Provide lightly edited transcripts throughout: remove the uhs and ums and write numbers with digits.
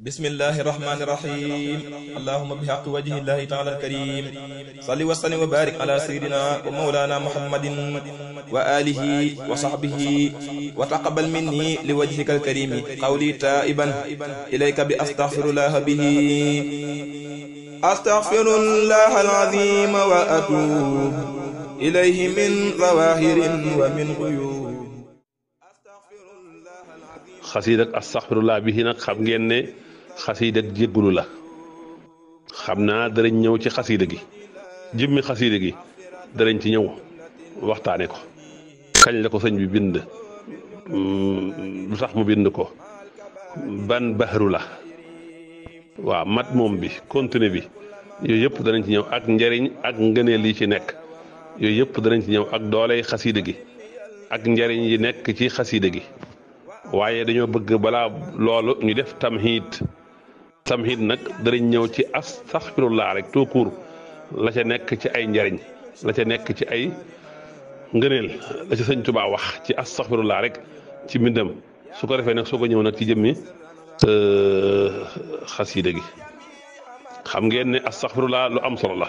bismillahi rahmani rahim allahumma bihaqi wajhillahi ta'ala alkarim salli wa sallim wa barik ala sayyidina wa mawlana muhammadin wa alihi wa sahbihi wa taqabbal minni li wajhika alkarimi qawli ta'iban ilayka bi astaghfirullah bihi astaghfirullah alazim wa atub ilayhi min zawahirin wa min ghuyub. xasiida ak astaghfirullah bihi nag xam ngeen ne xasiida ak jéggulu la. xam naa danañ ñëw ci xasiida gi jëmmi xasiida gi danañ ci ñëw waxtaane ko kañ la ko sëñ bi bind, lu tax mu bind ko, ban baxaru la, waaw mat moom bi contenu bi yooyu yëpp danañ ci ñëw ak njariñ ak ngëneel yi ci nekk yooyu yëpp danañ ci ñëw ak dooley xasiida gi ak njariñ yi nekk ci xasiida gi. waaye dañoo bëgg balaa loolu ñu def tamhid nag danañ ñëw ci astaghfirullah rek tout court la ca nekk ci ay njariñ, la ca nekk ci ay ngëneel, la ca sëñ Tuubaa wax ci astaghfirullah rek ci mbindam, su ko defee nag soo ko ñëw nag ci jëmmi xasiida gi. xam ngeen ne astaghfirullah lu am solo la.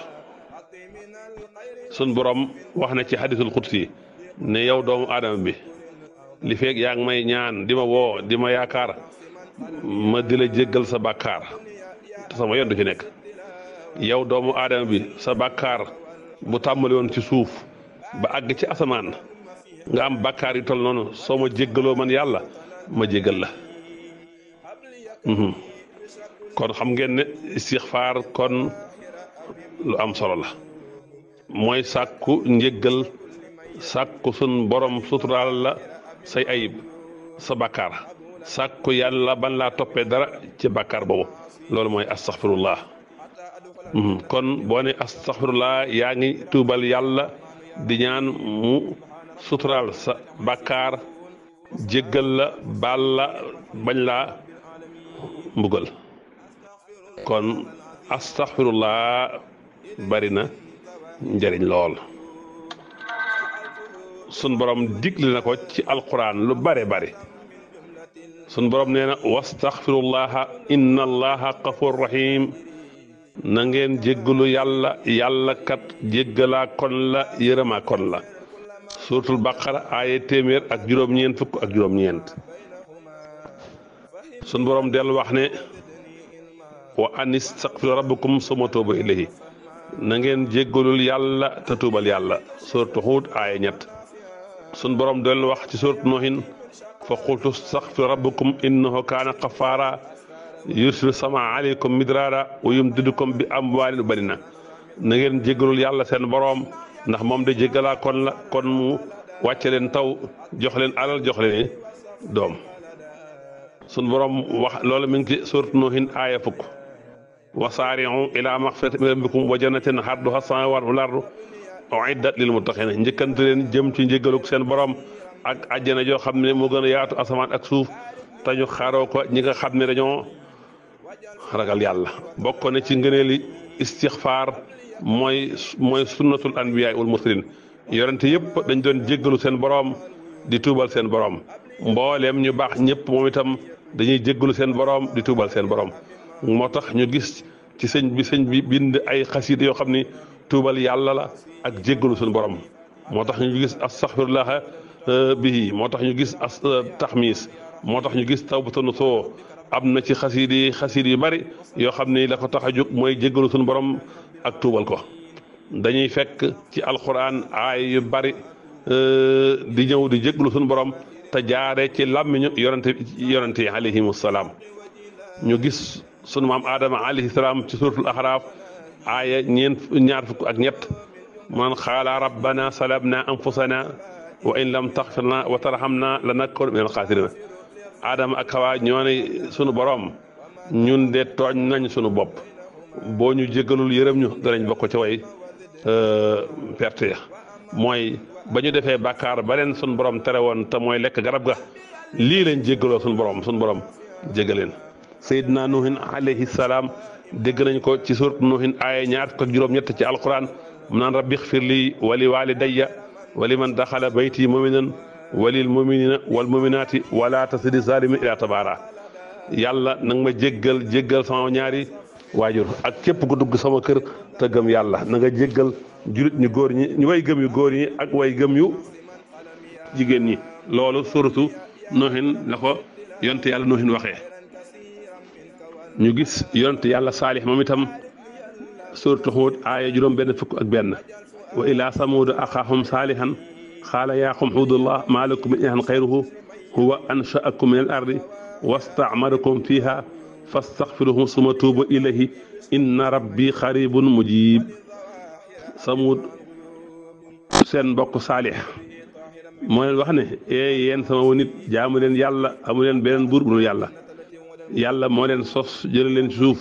sun borom wax na ci hadisul qudsi ne yow doomu aadama bi, li feeg yaa ngi may ñaan di ma woo di ma yaakaar ma di la jéggal sa bàkkaar te sama yoon du ci nekk. yow doomu aadama bi, sa bàkkaar bu tàmbali woon ci suuf ba àgg ci asamaan nga am bàkkaar yu tol noonu, soo ma jéggaloo man yàlla ma jéggal la. kon xam ngeen ne istixfaar kon lu am solo la, mooy sàkku njéggal, sàkku sun borom suturaal la say ayib, sa bàkkaar, sàkku yàlla ban laa toppee dara ci bàkkaar boobu, loolu mooy astaghfirullah. kon boo ne astaghfirullah yaa ngi tuubal yàlla di ñaan mu suturaal sa bàkkaar, jéggal la, baal la, bañ laa mbugal. kon astaghfirullah bari na njariñ lool. sun borom digle na ko ci alquran lu bare bare. sun borom nee na wastaghfirullaha inna allaha ghafur rahim, na ngeen jéggalu yàlla, yàlla kat jéggalaa kon la, yërëmaa kon la. suuratul baqara aaye téeméer ak juróom-ñeent fukk ak juróom-ñeent. sun borom dellu wax ne wa anistaghfiru rabbakum summa tuubu ilayhi, na ngeen jéggalul yàlla te tuubal yàlla. suuratu Huud aaye ñett. sun borom dellu wax ci suuratu Nuuhin fa qultu astaghfiru rabbakum innahu kaana ghaffaaraa yursilu samaa aleykum midraara wa yumdidukum bi amwaalin baniina. na ngeen jéggalul yàlla seen boroom ndax moom de jéggalaa kon la, kon mu wàcce leen taw, jox leen alal, jox leen doom. sun borom wax loolu mi ngi ci suuratu Nuuhin aaya fukk. wa saari'u ilaa magfiratin min rabbikum wa jannatin arduhaa as-samaawaatu wal ardu u'iddat lil muttaqiin, njëkkante leen jëm ci njëggaluk seen borom ak àjjana joo xam ne moo gën a yaatu asamaan ak suuf, te ñu xaaroo ko ñi nga xam ne dañoo ragal yàlla. bokk na ci ngëneeli istixfaar mooy sunnatul anbiyaa wal mursaliin. yorante yëpp dañ doon jéggalu seen borom di tuubal seen borom. mbooleem ñu baax ñëpp moom itam dañuy jéggalu seen borom di tuubal seen borom. moo tax ñu gis ci sëñ bi bind ay xasiida yoo xam ni tuubal yàlla la ak jéggalu suñu borom. moo tax ñu gis astaghfirullah bihi, moo tax ñu gis taxmiis, moo tax ñu gis tawbatan nasuuh. am na ci xasiid yu bari yoo xam ni la ko tax a jóg mooy jéggalu suñu borom ak tuubal ko. dañuy fekk ci alquran aay yu bari di ñëw di jéggalu suñu borom te jaare ci làmmiñu yonente yi alayhimu salaam. ñu gis sunu maam Adama alayhi salaam ci suuratul Ahraaf aaya ñaar fukk ak ñett, man xaala rabbana salamna anfusana wa in lam taxfir lana wa tarhamna lanakunanna minal xaasiriin. Adama ak Hawa ñoo ne sunu borom ñun de tooñ nañ sunu bopp, boo ñu jéggalul yërëm ñu danañ bokk ca way perte ya. mooy ba ñu defee bàkkaar ba leen sunu borom tere woon te mooy lekk garab ga, lii lañ jéggaloo sunu borom jéggaleen. Seydina Nuuhin alayhi salaam dégg nañ ko ci suurat Nuuhin aaya ñaar fukk ak juróom-ñett ci alquran mu naan rabbi xfir lii wa li waalidayya wa liman daxala bayti muminan wa lil muminina wal muminaati wala tasidi zalimin ila tabaara. yàlla nag ma jéggal sama ñaari waajur ak képp ku dugg sama kër te gëm yàlla na nga jéggal julit ñu góor ñi ñu way gëm yu góor ñi ak way gëm yu jigéen ñi loolu suratu Nuuhin la ko yonte yàlla Nuuhin waxee. ñu gis yonte yàlla Saalix moom itam suratu Huud aaya juróom benn fukk ak benn wa ilaa samuuda axaahum saalihan qaala yaa qawmi u'budullaaha maa lakum min ilaahin ghayruhu huwa ansha'akum min al-ardi wasta'marakum fiihaa fastaghfiruuhu summa tuubu ilayhi inna rabbii qariibun mujiib. Samuud seen mbokk Saalix moo leen wax ne yéen sama nit jaamu leen yàlla amu leen beneen buur bu dul yàlla yàlla moo leen sos jële leen ci suuf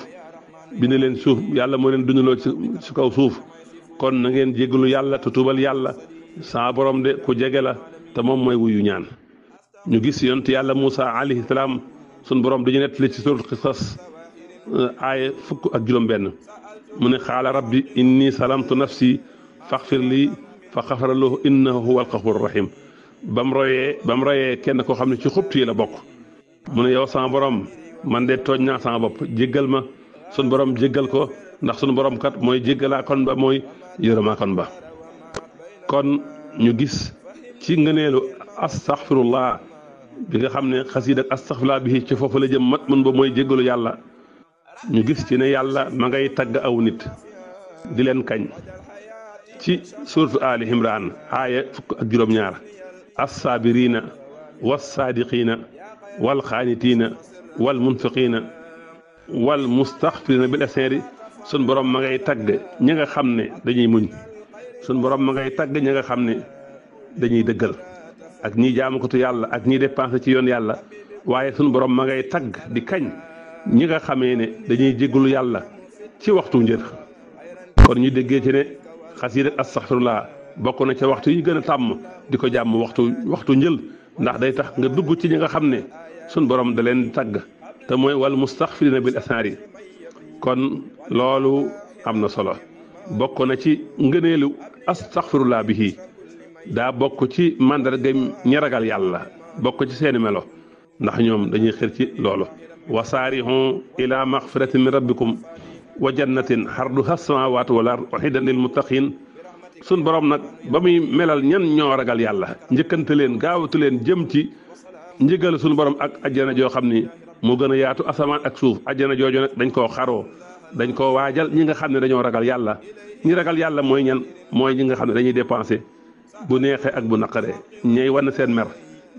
bind leen suuf yàlla moo leen dundaloo ci kaw suuf kon na ngeen jéggalu yàlla te tuubal yàlla saa borom de ku jege la te moom mooy wuyu ñaan. ñu gis yonent yàlla Muusa alayhi salaam sun borom dañu nettali ci suuratul Qisas aaya fukk ak juróom benn mu ne xaala rabbi inni salamtu nafsi faxfir lii fa xafara lahu innahu huwal gafuurur rahiim ba mu royee kenn koo xam ne ci xubtu yi la bokk mu ne yow sama borom man de tooñ naa sama bopp jéggal ma sun borom jéggal ko ndax sun borom kat mooy jéggalaa kon ba mooy yërëmaa kon ba. kon ñu gis ci ngëneelu astaxfirullah bi nga xam ne xasiida ak astaxfirullah bi ci foofu la jëm mat mën ba mooy jéggalu yàlla ñu gis ci ne yàlla ma ngay tagg aw nit di leen kañ ci suuratu Ali Imran aaya fukk ak juróom-ñaar assaabiriina wassaadiqiina walxaanitiina walmunfiqiina walmustaxfiriina bil ashaari sun borom ma ngay tagg ñi nga xam ne dañuy muñ sun borom ma ngay tagg ñi nga xam ne dañuy dëggal ak ñi jaamukatu yàlla ak ñi dépensé ci yoon yàlla waaye sun borom ma ngay tagg di kañ ñi nga xamee ne dañuy jéggalu yàlla ci waxtu njër kon ñu déggee ci ne xasiida astaxfirullah bokk na ca waxtu yi gën a tàmm di ko jàmm waxtu njël ndax day tax nga dugg ci ñi nga xam ne sun borom da leen tagg te mooy wal mustaxfirina bil ashaari kon loolu am na solo bokk na ci ngëneelu astaxfirullah bihi daa bokk ci màndargam ñi ragal yàlla bokk ci seeni melo ndax ñoom dañuy xër ci loolu wasaarihu ila maxfiratin min rabbikum wa jannatin xarduha samaawaatu wal ard uxiddat lil muttaqin sun borom nag ba muy melal ñan ñoo ragal yàlla njëkkante leen gaawatu leen jëm ci njëgal sun borom ak ajjana joo xam ni moo gën a yaatu asamaan ak suuf ajjana jooju nag dañ koo xaroo dañ koo waajal ñi nga xam ne dañoo ragal yàlla ñi ragal yàlla mooy ñan mooy ñi nga xam ne dañuy dépensé bu neexee ak bu naqaree ñey wan seen mer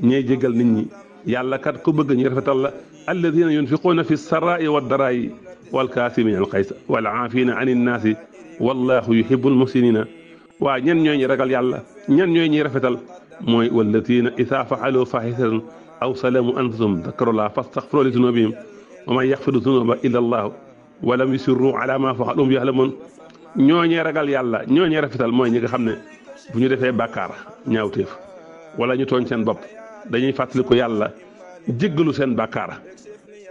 ñey jégal nit ñi yàlla kat ku bëgg ñu rafetal la alladina yunfiquuna fi saraa'i wa daraa'i wal kaasimiina al xaysa wal aafiina ani nnaasi wallahu yuhibbul muhsinina waa ñen ñooy ñi ragal yàlla ñen ñooy ñi rafetal mooy walladina isaa fa'alu faahisatan aw salamu anfusahum dakarullah fastaxfiru li zunubihim wa man yaxfiru zunuba illa allah wa lam yusirru ala ma fa'alu hum ya'lamun ñooñee ragal yàlla ñooñee rafetal mooy ñi nga xam ne bu ñu defee bàkkaar ñaawteef wala ñu tooñ seen bopp dañuy fàttaliku yàlla jéggalu seen bàkkaar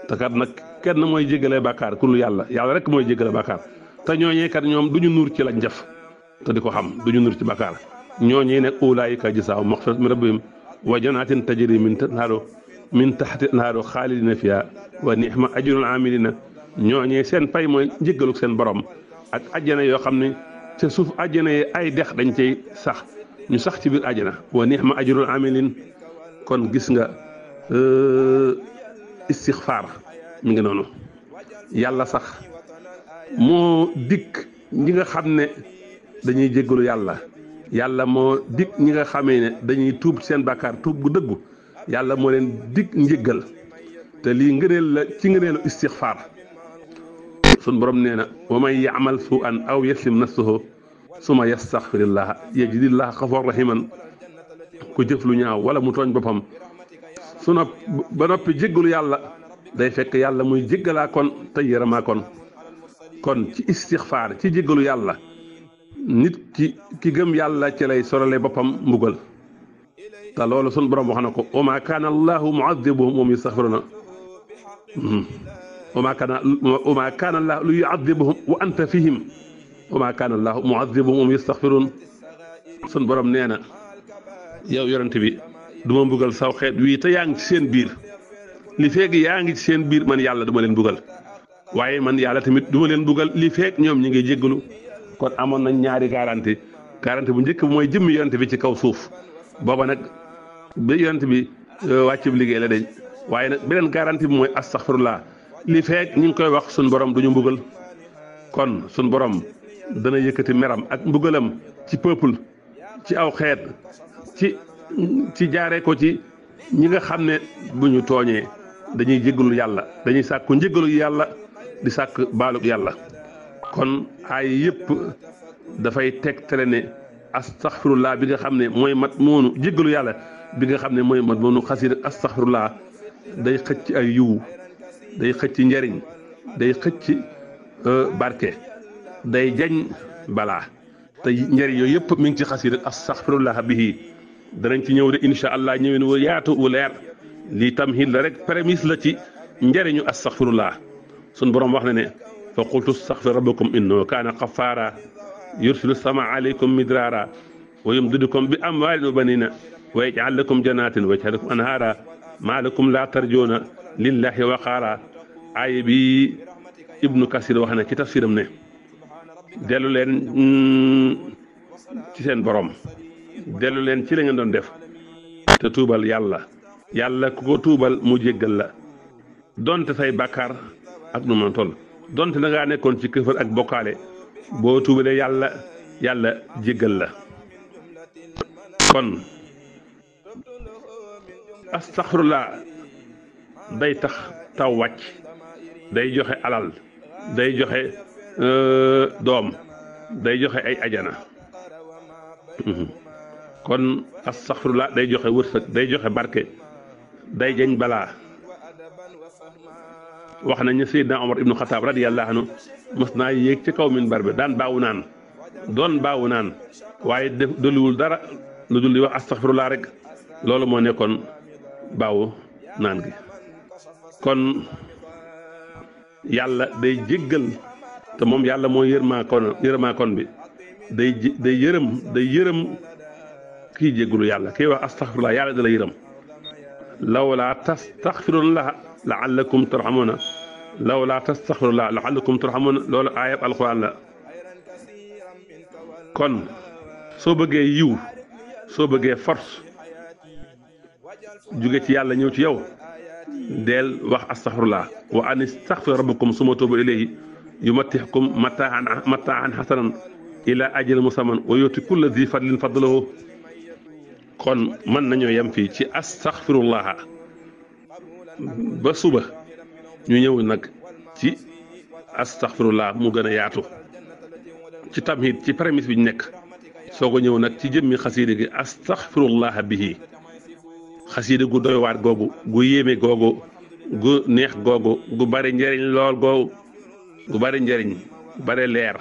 te kat nag kenn mooy jéggalee bàkkaar ku dul yàlla yàlla rek mooy jéggale bàkkaar te ñooñee kat ñoom du ñu nuur ci lañ def te di ko xam du ñu nuur ci bàkkaar ñooñee ne ulaayika jazaa'uhum maghfiratun min rabbihim wa jannatin tajri min tahtiha al-anhaaru xaalidina fiha wa ni'ma ajrul aamilina ñooñee seen pay mooy jéggalu seen borom ak ajjana yoo xam ne ca suuf ajjana yi ay dex dañ cay sax ñu sax ci biir ajjana wa ni'ma ajrul aamilin kon gis nga istixfaar mi ngi noonu yàlla sax moo dikk ñi nga xam ne dañuy jéggalu yàlla moo dikk ñi nga xamee ne dañuy tuub seen bàkkaar tuub gu dëggu yàlla moo leen dikk njéggal te lii ngëneel la ci ngëneelu istixfaar sun borom nee na wa man ya'mal su'an aw yaslim nafsahu suma yastaxfirillaha yajidillaha xafoor rahiman ku jëf lu ñaaw wala mu tooñ boppam su ba noppi jéggalu yàlla day fekk yàlla muy jéggalaa kon te yërëmaa kon ci istixfaar ci jéggalu yàlla nit ki gëm yàlla ci lay sorale boppam mbugal te loolu sun borom wax na ko wa maa kaana allahu mu'adhibuhum wa hum yastaghfiruuna wa maa kaana allahu li yu'adhibuhum wa anta fihim wa maa kaana allahu mu'adhibuhum wa hum yastaghfiruun sun borom nee na yow yonent bi du ma mbugal saw xeet wii te yaa ngi ci seen biir li feeg yaa ngi ci seen biir man yàlla duma leen bugal waaye man yàlla tamit duma leen bugal li feeg ñoom ñi ngi jéggalu kon amoon nañ ñaari garanti bu njëkk bi mooy jëmmi yonent bi ci kaw suuf booba nag ba yonent bi wàcc bi liggéey la dañ waaye nag beneen garanti bi mooy astaghfirullah li feeg ñu ngi koy wax suñ borom duñu mbugal kon suñ borom dana yëkkati meram ak mbugalam ci peuple ci aw xeet ci jaaree ko ci ñi nga xam ne bu ñu tooñee dañuy jéggalu yàlla dañuy sàkku njéggalu yàlla di sàkk baalug yàlla kon ay yëpp dafay tegtale ne astaghfirullah bi nga xam ne mooy mat moonu jéggalu yàlla bi nga xam ne mooy mat moonu xasida astaghfirullah day xëcc ay yiw day xëcc njariñ day xëcc barke day jañ balaa te njariñ yooyu yëpp mi ngi ci xasida astaghfirullah bihi danañ ci ñëw de incha allah ñëwin wu yaatu wu leer lii tamhid la rek prémisse la ci njariñu astaghfirullah sun borom wax na ne fa qultu astaghfir rabbakum innahu kaana ghaffara yursilu sama alaykum midrara wa yumdidukum bi amwalin wa banina wa yaj'al lakum jannatin wa yaj'al lakum anhara ma lakum la tarjuna lillahi waqaara aaya bi ibnu kasir wax na ci tafsiram ne dellu leen ci seen borom dellu leen ci la ngeen doon def te tuubal yàlla ku ko tuubal mu jéggal la donte say bàkkaar ak nu mën toll donte da ngaa nekkoon ci këfër ak bokkaale boo tuubalee yàlla jéggal la kon astaxfirullah day tax taw wàcc day joxe alal day joxe doom day joxe ay ajana kon astaxfirullah day joxe wërsëg day joxe barke day jañ balaa wax nañ ne Seydina Omar ibnu Xataab radiyallahu anhu mos naa yéeg ci kaw minbar bi daan baawu naan waaye def dolliwul dara lu dul di wax astaxfirullah rek loolu moo nekkoon baawu naan gi kon yàlla day jéggal te moom yàlla moo yërmaa kon bi day yërëm kii jéggalu yàlla kii wax astaxfirullah yàlla da la yërëm lawlaa tastaxfirullah la'allakum turhamuuna lawlaa tastaxfirullah la'allakum turhamuuna loolu aayab alxuraan la kon soo bëggee yiw soo bëggee force jóge ci yàlla ñëw ci yow deel wax astaxfirullah wa an istaxfiru rabbakum summa tuubu ilayhi yumatti'kum mataan hasanan ila ajalin musamman wa yu'ti kulla zi fadlin fadlahu kon mën nañoo yem fii ci astaxfirullah ba suba ñu ñëw nag ci astaxfirullah mu gën a yaatu ci tamhid ci prémisse bi ñu nekk soo ko ñëw nag ci jëmmi xasiida gi astaxfirullah bihi xasiida gu doy waat googu gu yéeme googu gu neex googu gu bari njariñ lool googu gu bari njariñ bari leer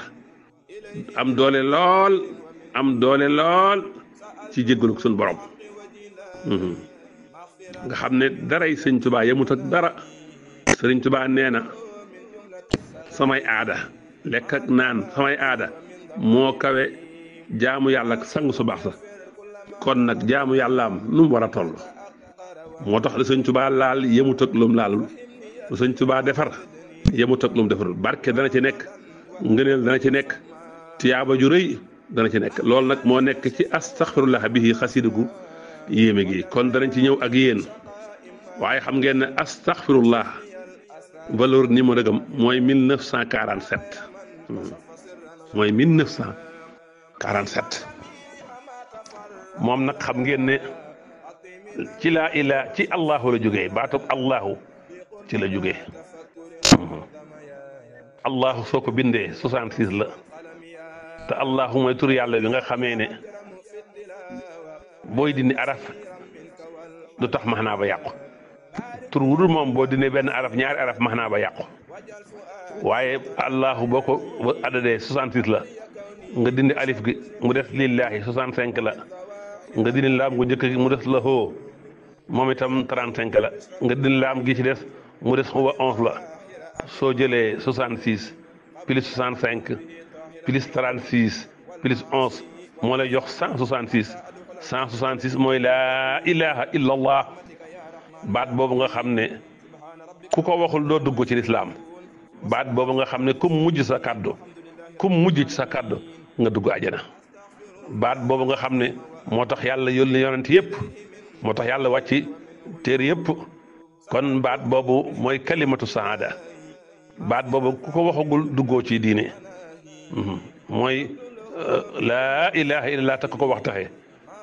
am doole lool ci jéggalu suñu borom nga xam ne daray sëñ Tuubaa yemut ak dara sëriñ Tuubaa nee na samay aada lekk ak naan samay aada moo kawe jaamu yàlla ak sang su baax sa kon nag jaamu yàllaam nu mu war a toll moo tax la sëñ Tuubaa laal yemut ak lum laalul lu sëñ Tuubaa defar yemut ak lum defarul barke dana ci nekk ngëneel dana ci nekk tiyaaba ju rëy dana ci nekk loolu nag moo nekk ci astaxfirullah bihi xasida gu yéeme gi kon danañ ci ñëw ak yéen waaye xam ngeen ne astaxfirullah valeur numéro gam mooy 1947 mooy 1947 moom nag xam ngeen ne ci laa ilaa ci allahu la jógee baatub allahu ci la jógee allahu soo ko bindee 66 la te allahu mooy tur yàlla bi nga xamee ne booy dindi araf du tax maxnaa ba yàqu tur wudul moom boo dindee benn araf ñaari araf maxnaa ba yàqu waaye allahu boo ko adadee 66 la nga dindi alif gi mu des lillaahi 65 la nga dindi laam gu njëkk gi mu des la hoo moom itam 35 la nga dindi laam gi ci des mu des huwa 11 la soo jëlee 66 plus 65 plus 36 plus 11 moo lay jox 166 166 mooy laa ilaha illa allah baat boobu nga xam ne ku ko waxul doo dugg ci lislaam baat boobu nga xam ne kum mujj sa kàddu kum mujj ci sa kàddu nga dugg àjjana baat boobu nga xam ne moo tax yàlla yónni yonent yëpp moo tax yàlla wàcci téere yëpp kon baat boobu mooy kalimatu saada baat boobu ku ko waxagul duggoo ci diine mooy laa ilaha illallah te ku ko wax taxe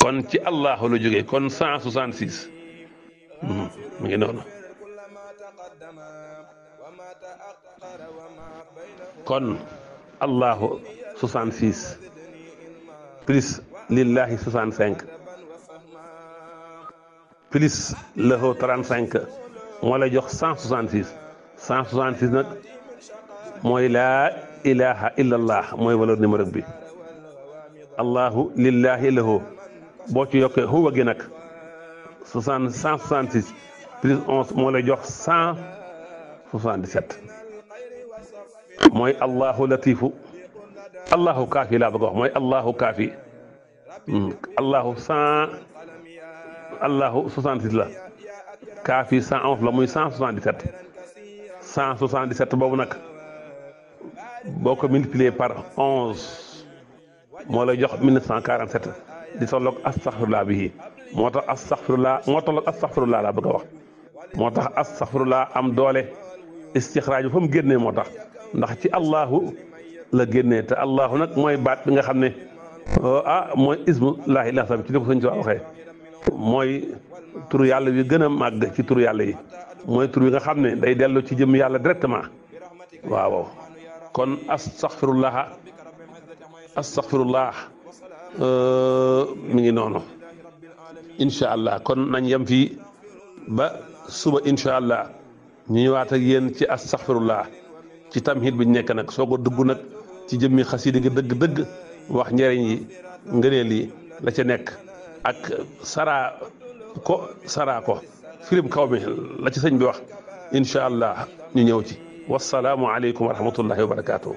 kon ci allahu la jógee kon 166 mu ngi noonu kon allahu 66 plus lillahi 65 plus lahu 35 moo lay jox 166 166 nag mooy laa ilaha illallah mooy valeur numérique bi allahu lillahi lahu boo ci yokkee huwa gi nag 166 plus 11 moo lay jox 177 mooy allahu latifu allahu kaafi laa bëgg a wax mooy allahu kaafi allahu 66 la kaafi 111 la muy 177 177 boobu nag boo ko multiplier par 11 moo lay jox 1947 di tolloog astaghfirullah bihi moo tax astaghfirullah moo tolloog astaghfirullah laa bëgg a wax moo tax astaghfirullah am doole istixraaj bi fa mu génnee moo tax ndax ci allahu la génnee te allahu nag mooy baat bi nga xam ne mooy ismu laahi la sam ci li ko sëñ Tuubaa waxee mooy turu yàlla wi gën a màgg ci turu yàlla yi mooy tur yi nga xam ne day dellu ci jëm yàlla directement waaw kon astaghfirullah mi ngi noonu incha allah kon nañ yem fii ba suba incha allah ñu ñëwaat ak yéen ci astaghfirullah ci tamhid bi ñu nekk nag soo ko dugg nag ci jëmmi xasida gi dëgg-dëgg wax njëriñ yi ngëneel yi la ca nekk ak saraa ko firim kaw mi la ci sëñ bi wax incha allah ñu ñëw ci wasalaamu aleykum wa rahmatullahi wa barakaatu.